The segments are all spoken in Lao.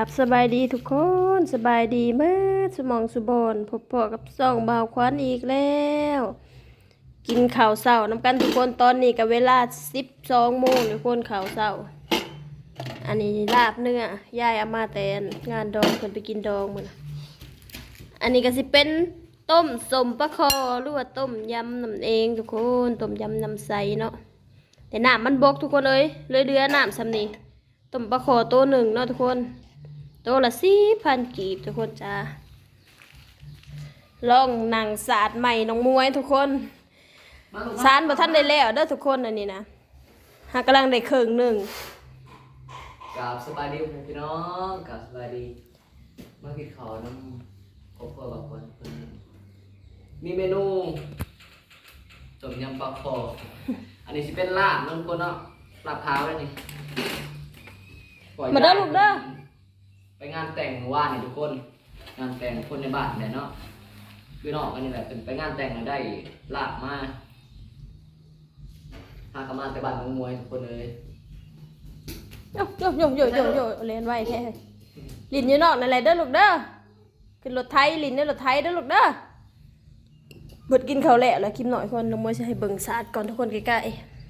ครับ สบายดีทุกคน สบายดีเบิดสุหม่องสุบ่อน พบพ้อกับช่องบ่าวขวัญอีกแล้ว กินข้าวเช้านำกันทุกคน ตอนนี้ก็เวลาสิบสองโมงทุกคน ข้าวเช้า อันนี้ลาบเนื้อ ยายเอามาแต่งานดอง เพิ่นไปกินดองมื้อนะ อันนี้ก็สิเป็นต้มส้มปลาข่อ หรือว่าต้มยำนั่นเองทุกคน ต้มยำน้ำใสเนาะ แต่น้ำมันบกทุกคนเอ้ย เลยเหลือน้ำส่ำนี้ ต้มปลาข่อโตหนึ่งเนาะทุกคน โตละสี่พันกีบทุกคนจ้า ลองนั่งสาดใหม่น้องมวยทุกคน มาลูกมา สานบ่ทันได้แล้วเด้อทุกคน อันนี้นะ หากกำลังได้ครึ่งหนึ่ง กราบสบายดีพ่อแม่พี่น้อง กราบสบายดี มากินข้าวนำครอบครัวบ่าวขวัญเพิ่น มีเมนูต้มยำปลาข่อ อันนี้สิเป็นลาบเนาะทุกคนเนาะ ลาบขาวเลยนี่ มาเด้อลูกเด้อ ไปงานแต่งเมื่อวานนี่ทุกคน งานแต่งคนในบ้านนี่แหละเนาะ คือน้องกันนี่แหละ เพิ่นไปงานแต่งแล้วได้ลาบมา หากะมาแต่บ้านน้องมวยทุกคนเอ้ย โย โย โย โย โย แล่นไวแท้ หลิ้นอยู่นอกนั่นแหละเด้อลูกเด้อ ขึ้นรถไถ หลิ้นในรถไถเด้อลูกเด้อ เบิดกินข้าวแล้วล่ะ คลิปน้อยคน น้องมวยสิให้เบิ่งสาดก่อนทุกคนใกล้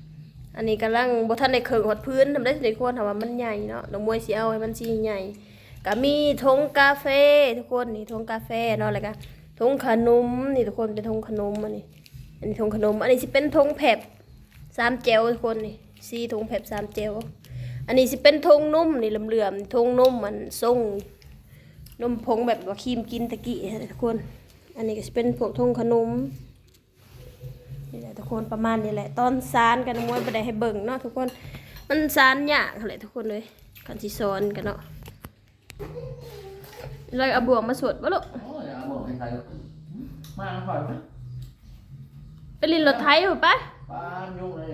ๆ อันนี้กำลังบ่ทันได้เคิ่งฮอดพื้นนำได้ทุกคน ถ้าว่ามันใหญ่เนาะ น้องมวยสิเอาให้มันสิใหญ่ ก็มีถุงกาแฟทุกคน นี่ถุงกาแฟเนาะ แล้วก็ถุงขนม นี่ทุกคน เป็นถุงขนมอันนี้ อันนี้ถุงขนม อันนี้สิเป็นถุงแฟบสามแจ๋วทุกคน นี่ สี่ถุงแฟบสามแจ๋ว อันนี้สิเป็นถุงนม นี่เหลื่อมๆ ถุงนมอันทรงนมผงแบบว่าครีมกินตะกี้หั้นแหละทุกคน อันนี้ก็สิเป็นพวกถุงขนม นี่แหละทุกคน ประมาณนี้แหละ ตอนสานกันน้องมวยบ่ได้ให้เบิ่งเนาะทุกคน มันสานยากหั้นแหละทุกคนเอ้ย คันสิสอนกันเนาะ ลอยเอาบ่วงมาสวดบ่ลูก โอ้ย เอาบ่วงไปใส่ มาขอดมา ไปหลิ้นรถไถพุ้นไป ปานยุงเลย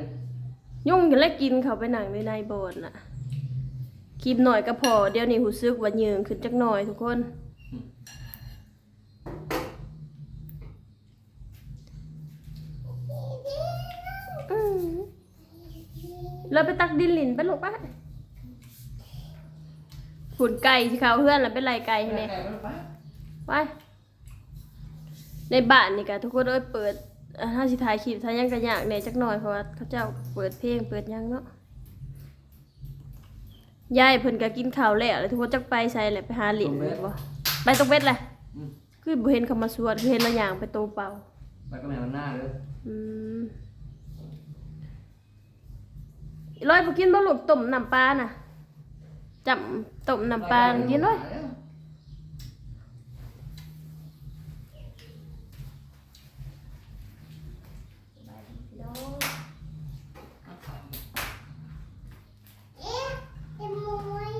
ยุงจะไล่กินเขาไปนั่งใน ในบ่อนน่ะ คลิปน้อยก็พอ เดี๋ยวนี้รู้สึกว่าเยิงขึ้นจักหน่อยทุกคน อืม แล้วไปตักดินหลิ้นไปลูกไป พุ้นไก่สิเข้าเฮือนแล้วไปไล่ไก่ให้แหน่ ไป ในบ้านนี่ก็ทุกคนเอ้ย เปิด อ่า เฮาสิถ่ายคลิปถ่ายหยังก็ยากแหน่จักหน่อย เพราะว่าเขาเจ้าเปิดเพลงเปิดหยังเนาะ ยายเพิ่นก็กินข้าวแล้ว แล้วทุกคนจักไปไสแหละ ไปหาหลิ้นบ่ ไปตกเบ็ดแหละ อืม คือบ่เห็นเขามาชวน คือเห็นลาวย่างไปโตเปล่า ไปกับแม่วันหน้าเด้อ อืม อีร้อยบ่กินบ่ลูก ต้มน้ำปลาน่ะ จ้ำต้มน้ำปลาน่ะ กินเด้อ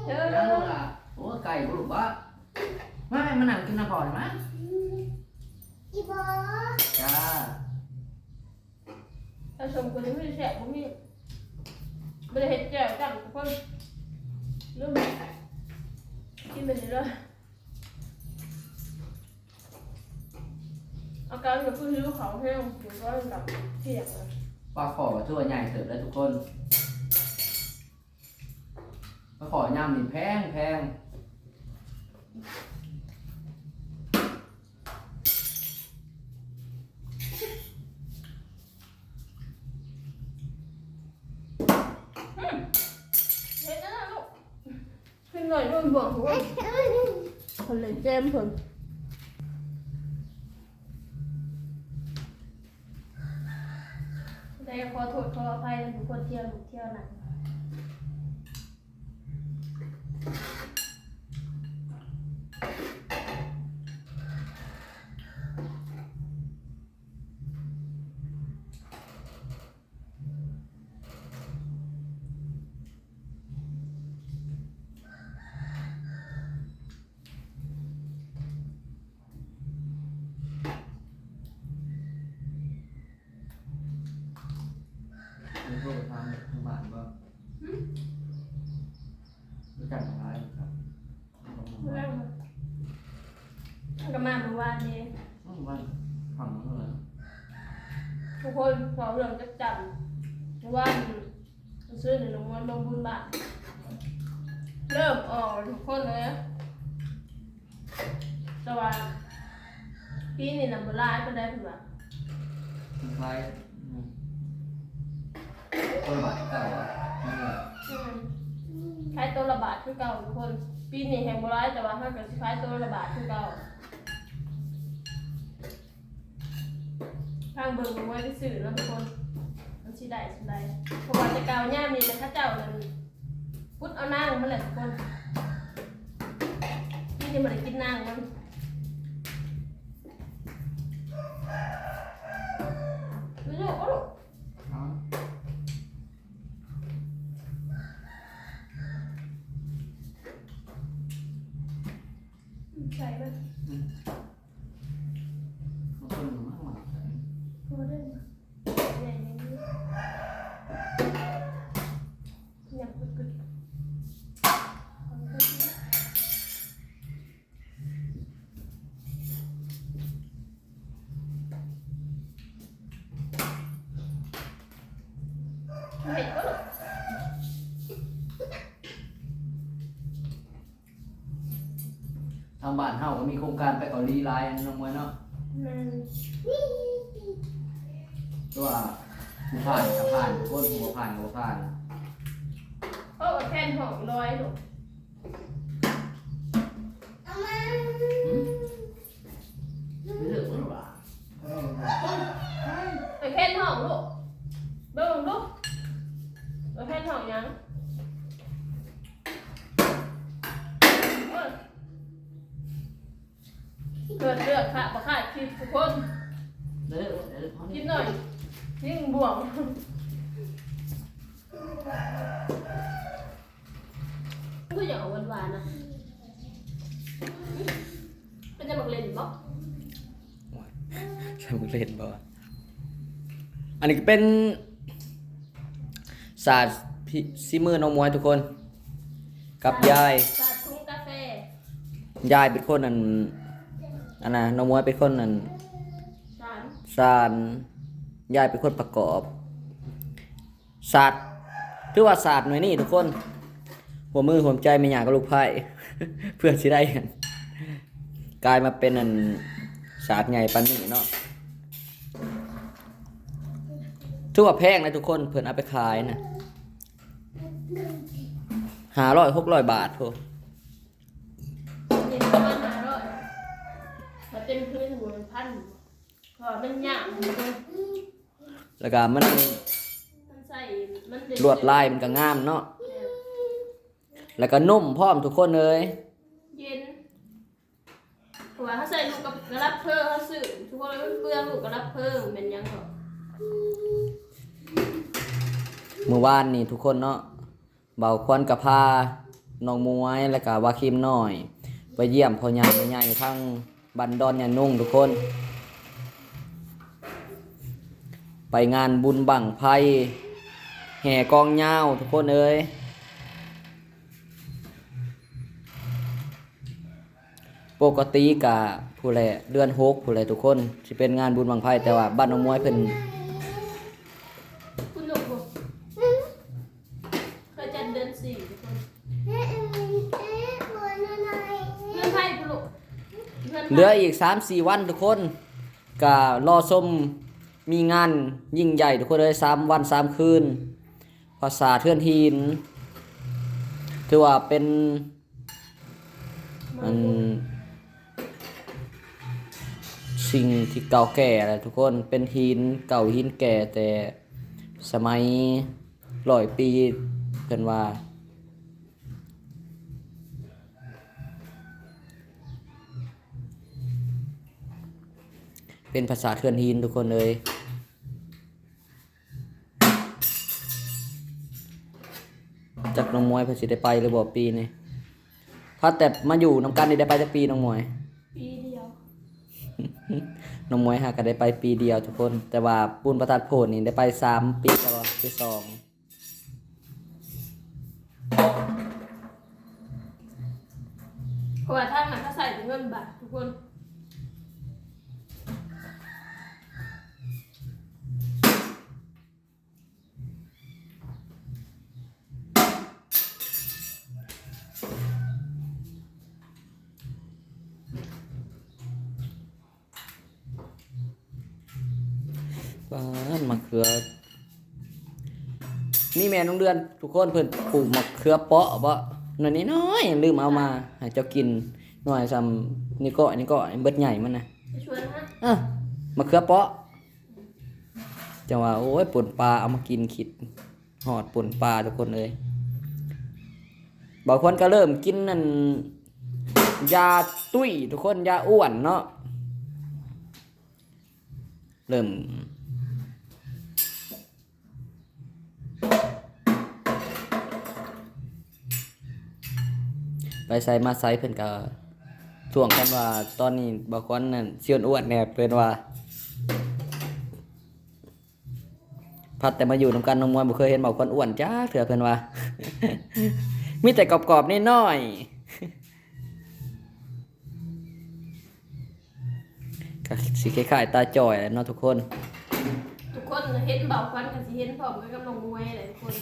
เออ โอ้ ไก่บ่ลูกบ่ มา มานั่งกินน้ำพ่อนี่มา อีบ่ จ้า ถ้าสมควรจะมีแซ่บบ่มี บ่ได้เฮ็ดแจ่วจ้ำทุกคน ลืม กินแบบนี้เลย อาการก็คือหิวข้าวแฮง อยู่ร้อนแบบเที่ยงเลย ปลาข่อก็ถือว่าใหญ่เติบแล้วทุกคน ปลาข่อยามนี้แพง แพง อืม เฮ็ดแล้วนะลูก ขึ้นหน่อยโดนบ่วง เพิ่นเลยแจ่มเพิ่น ได้ขอโทษขออภัยทุกคน เที่ยวลูกเที่ยวหลาน โทรไปถามทางบ้านบ่ หึ รู้จักหลายครับ เรื่อง มันก็มาเมื่อวานนี้ อืม วันผ่านมาเท่าไหร่ ทุกคน เว้าเรื่องจักจั่น เมื่อวาน ซื้อหนึ่งวันลงบุญบาท แบ ເລີ່ມອອກທຸກຄົນເອີຍ ແຕ່ວ່າປີນີ້ນະບໍ່ຫຼາຍປານໃດເພິ່ນວ່າ ຂາຍ ອືມ ຄົນລະບາດຄືເກົ່າ ອືມ ຂາຍໂຕລະບາດຄືເກົ່າທຸກຄົນ. ປີນີ້ແຮງບໍ່ຫຼາຍ ແຕ່ວ່າເຮົາກໍຊິຂາຍໂຕລະບາດຄືເກົ່າ. ທາງເບິ່ງບໍ່ໄດ້ຊື້ເນາະທຸກຄົນ ມັນຊິໄດ້ສ່ຳໃດ ເພາະວ່າແຕ່ເກົ່າຍາມນີ້ນະ ເຂົາເຈົ້ານັ້ນ ຂຸດເອົານາງມັນແຫຼະທຸກຄົນ ມີແຕ່ບໍ່ໄດ້ກິນນາງມັນ. ໃສ່ເບິ່ງ ອືມ ເອົາຕົ້ນມາວາງໃສ່ ພໍໄດ້ມາ ໃຫຍ່ນີ້ ຍັງກຶດໆ ເຮັດບໍ່? ທາງບ້ານເຮົາກໍມີໂຄງການໄປເກົາຫຼີຫຼາຍເນາະ ນ້ອງມວຍເນາະ. ແມ່ນ ແຕ່ວ່າຜູ້ຜ່ານກໍຜ່ານ ຄົນບໍ່ຜ່ານກໍບໍ່ຜ່ານ. ເອີ ແຜ່ນຫ້ອງລອຍລູກ ຫືມ ເລີກແລ້ວຫວາ? ໄປແຜ່ນຫ້ອງລູກ ເບິ່ງດູ ໄປແຜ່ນຫ້ອງຫຍັງ? ເອີ ເກີດເລືອກພະບໍ່ຂາດຄລິບທຸກຄົນ ເດີ ຄລິບໜ້ອຍຍິ່ງບວມ ຄືຢາກອອກຫວານໆນະ ເປັນຫຍັງ ມັກຫຼິ້ນບໍ່? ໂອ້ຍ ໃຊ່ ມັກຫຼິ້ນບໍ່? ອັນນີ້ກໍເປັນ ສາດ ສີມືນ້ອງມວຍທຸກຄົນ ກັບຍາຍ ສາດ ສາດທຸງກາແຟ ຍາຍເປັນຄົນອັນ ອັນນະ ນ້ອງມວຍເປັນຄົນອັນ ສານ ສານ ຍາຍເປັນຄົນປະກອບ ສາດ ຖືວ່າສາດໜ່ວຍນີ້ທຸກຄົນ ຮ່ວມມືຮ່ວມໃຈແມ່ຍ່າກັບລູກໃພ້ ເພື່ອຊິໄດ້ກາຍມາເປັນອັນ ສາດໃຫຍ່ປານນີ້ເນາະ. ຖືວ່າແພງນະທຸກຄົນ ເພິ່ນເອົາໄປຂາຍນະ ຫ້າຮ້ອຍ ຫົກຮ້ອຍບາດພຸ້ນ ເຫັນປະມານຫ້າຮ້ອຍ ຖ້າເຕັມພື້ນໝູ່ພັນ ເພາະວ່າມັນຍາກ ແລ້ວກໍມັນ ມັນໃສ່ ມັນເດັ່ນ ລວດລາຍມັນກໍງາມເນາະ ແມ່ນ ແລ້ວກໍນຸ້ມພ້ອມທຸກຄົນເອີຍ ເຢັນ ເພາະວ່າເຮົາໃສ່ລູກກະ ກະລັບເພີ ເຮົາຊື້ທຸກຄົນ ມັນເປືອງລູກກະລັບເພີ ແມ່ນຫຍັງກໍ. ມື້ວານນີ້ທຸກຄົນເນາະ ບ່າວຄວັນກໍພານ້ອງມວຍ ແລ້ວກໍວ່າຄີມນ້ອຍ ໄປຢ້ຽມພໍ່ຍ່າແມ່ໃຫຍ່ທາງບ້ານດອນຍານຸງທຸກຄົນ ໄປງານບຸນບັ້ງໄຟ ແຫ່ກອງຍາວທຸກຄົນເອີຍ. ປົກກະຕິກະພຸ້ນແຫຼະ ເດືອນຫົກພຸ້ນແຫຼະທຸກຄົນ ຊິເປັນງານບຸນບັ້ງໄຟ ແຕ່ວ່າບ້ານນ້ອງມວຍເພິ່ນ ເພິ່ນຈັດເດືອນສີ່ທຸກຄົນ ເດືອນໄຟພຸ້ນລູກ ເດືອນໄຟ ເຫຼືອອີກສາມສີ່ວັນທຸກຄົນ ກະລໍຊົມ ມີງານຍິ່ງໃຫຍ່ທຸກຄົນເອີຍ ສາມວັນສາມຄືນ ຜາສາດເຮືອນຫີນ ຖືວ່າເປັນ ອັນ ສິ່ງທີ່ເກົ່າແກ່ແຫຼະທຸກຄົນ ເປັນຫີນເກົ່າຫີນແກ່ແຕ່ສະໄໝຮ້ອຍປີ ເພິ່ນວ່າ ເປັນຜາສາດເຮືອນຫີນທຸກຄົນເອີຍ. ຈັກນ້ອງມວຍເພິ່ນຊິໄດ້ໄປຫຼືບໍ່ປີນີ້ ພາແຕ່ມາຢູ່ນຳກັນນີ້ໄດ້ໄປຈັກປີນ້ອງມວຍ? ປີດຽວ ນ້ອງມວຍຫາກະໄດ້ໄປປີດຽວທຸກຄົນ ແຕ່ວ່າບຸນພະທາດໂພນນີ້ໄດ້ໄປສາມປີແລ້ວ ປີສອງ ເພາະວ່າທາງນັ້ນເຂົາໃຊ້ເປັນເງິນບາດທຸກຄົນ. ເ ປາດ ມະເຂືອ ມີແມ່ນ້ອງເດືອນ ທຸກຄົນ ເພິ່ນປູກມະເຂືອເປາະເບາະ ໜ່ວຍນ້ອຍໆ ລືມເອົາມາໃຫ້ເຈົ້າກິນ ໜ່ວຍສ່ຳນິ້ວກ້ອຍ ນິ້ວກ້ອຍ ເບິດໃຫຍ່ມັນນະ ໄປຊວນນະ ເອີ ມະເຂືອເປາະ ຈັ່ງວ່າ ໂອ້ຍ ປົ່ນປາເອົາມາກິນ ຄິດຮອດປົ່ນປາ ທຸກຄົນເອີຍ. ບ່າວຂວັນກໍເລີ່ມກິນນັ້ນ ຢາຕຸ້ຍ ທຸກຄົນ ຢາອ້ວນເນາະ ເລີ່ມ ໄປໃສມາໃສເພິ່ນກໍທ້ວງກັນວ່າ ຕອນນີ້ບ່າວຂວັນນັ້ນຊິອ້ວນໆແດ່ ເພິ່ນວ່າ ພັດແຕ່ມາຢູ່ນຳກັນ ນ້ອງມວນບໍ່ເຄີຍເຫັນບ່າວຂວັນອ້ວນຈັກເທື່ອ ເພິ່ນວ່າ ມີແຕ່ກອບໆນ້ອຍໆ ກໍຊິຄ້າຍໆຕາຈ່ອຍແຫຼະເນາະທຸກຄົນ ທຸກຄົນເຫັນບ່າວຂວັນກໍຊິເຫັນພ້ອມກັນກັບນ້ອງມວຍແຫຼະທຸກຄົນ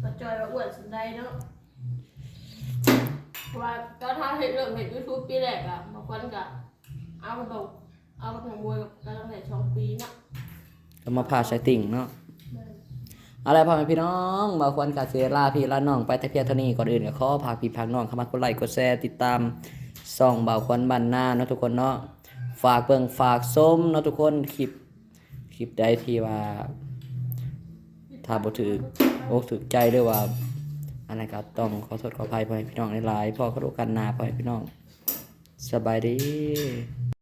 ຕາຈ່ອຍວ່າອ້ວນສ່ຳໃດເນາະ ເພາະວ່າຕອນເຮົາເຮັດ ເລີ່ມເຮັດ YouTube ປີແລກອະ ບ່າວຂວັນກໍເອົາກັບນ້ອງ ເອົາກັບນ້ອງມວຍກໍຕັ້ງແຕ່ສອງປີເນາະ ກໍມາພາໃສ່ຕິ່ງເນາະ ແມ່ນ ເອົາລະ ພໍ່ແມ່ພີ່ນ້ອງ ບ່າວຂວັນກໍຊິລາພີ່ລານ້ອງໄປແຕ່ພຽງເທົ່ານີ້ ກ່ອນອື່ນກໍຂໍຝາກພີ່ຝາກນ້ອງເຂົ້າມາກົດໄລກົດແຊ ຕິດຕາມຊ່ອງບ່າວຂວັນບ້ານນາເນາະທຸກຄົນເນາະ ຝາກເບິ່ງຝາກຊົມເນາະທຸກຄົນ ຄລິບ ຄລິບໃດທີ່ວ່າ ຖ້າບໍ່ຖືກອົກຖືກໃຈ ຫຼືວ່າອັນນັ້ນກໍຕ້ອງຂໍໂທດຂໍອະໄພພໍ່ແມ່ພີ່ນ້ອງຫຼາຍໆ ພໍ້ກັນໂອກາດໜ້າ ພໍ່ແມ່ພີ່ນ້ອງ ສະບາຍດີ.